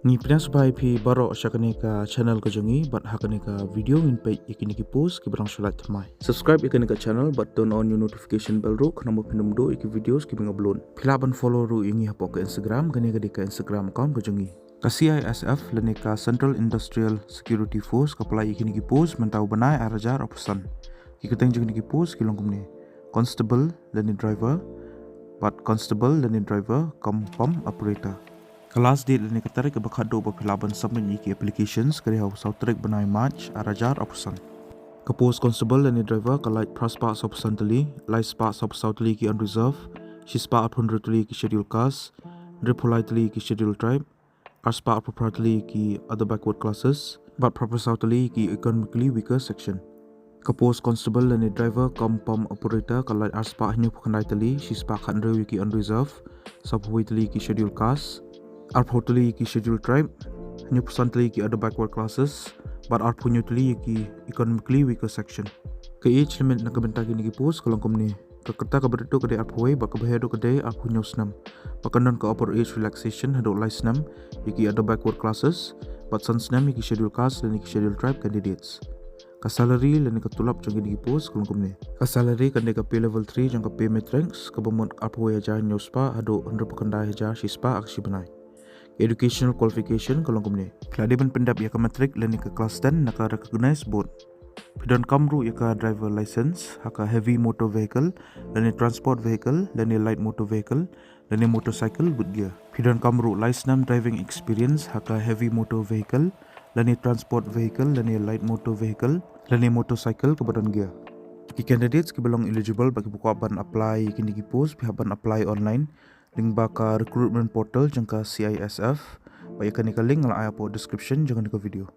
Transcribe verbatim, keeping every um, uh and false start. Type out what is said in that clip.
Ngi pdiang sngewbha ïa phi baroh sha kane ka channel ka jong ngi, bad ha kane ka video ngin peit ïa kine ki post kiba dang shu lait thymmai. Subscribe ïa kane ka channel bad turn on ïa u notification bell ruh, khnang ba phin ym duh ïa ki videos kiba ngi upload. Phi lah ban follow ruh ïa ngi hapoh ka Instagram, kane ka dei ka Instagram account ka jong ngi. Ka C I S F lane ka Central Industrial Security Force ka pynlait ïa kine ki post mynta u bnai ar hajar arphew san. Ki kyrteng jong kine ki post ki long kumne: Constable lane driver, bad constable lane driver cum pump operator. Ka last date lane ka tarik kaba khatduh ba phi lah ban submit ïa ki applications ka dei ha u saw tarik bnai March ar hajar arphew san. Ka post constable lane driver ka lait phra spah sawphew san tylli, lai spah sawphew saw tylli ki unreserved, shi spah arphew hynriew tylli ki scheduled caste, hynriewphew lai tylli ki scheduled tribe, ar spah arphew phra tylli ki other backward classes, bad phraphew saw tylli ki economically weaker section. Ka post constable lane driver cum pump operator ka lait ar spah hynñiewphew khyndai tylli, shi spah khathynriew ïa ki unreserved, sawphew wei tylli ki scheduled caste, arphew tylli ki scheduled tribe, hynñiewphew san tylli ki other backward classes, bad arphew hynñiew tylli ïa ki economically weaker section. Ka age limit na ka bynta kine ki post ka long kumne: ka rta kaba rit ka dei arphew wei bad kaba heh ka dei arphew hynñiew snem. Bad kan don ka upper age relaxation haduh lai snem ïa ki other backward classes, bad san snem ïa ki scheduled caste lane ki scheduled tribe candidates. Ka salary lane ka tulop jong kine ki post ka long kumne: ka salary kan dei ka pay level three jong ka pay matrix, kaba mut arphew wei hajar hynñiew spah haduh hynriewphew khyndai hajar shi spah ha ka shi bnai. Ka educational qualification ka long kumne: phi la dei ban pyndep ïa ka matric lane ka class ten na ka recognized board. Phi donkam ruh ïa ka driver license ha ka heavy motor vehicle lane transport vehicle lane light motor vehicle lane motorcycle with gear. Phi donkam ruh lai snem driving experience ha ka heavy motor vehicle lane transport vehicle lane light motor vehicle lane motorcycle kaba don gear. Ki candidates kiba long eligible bad kiba kwah ban apply ïa kine ki post, phi hap ban apply online lyngba ka recruitment portal jong ka C I S F. Bad ïa kane ka link nga la ai hapoh description jong kane ka video.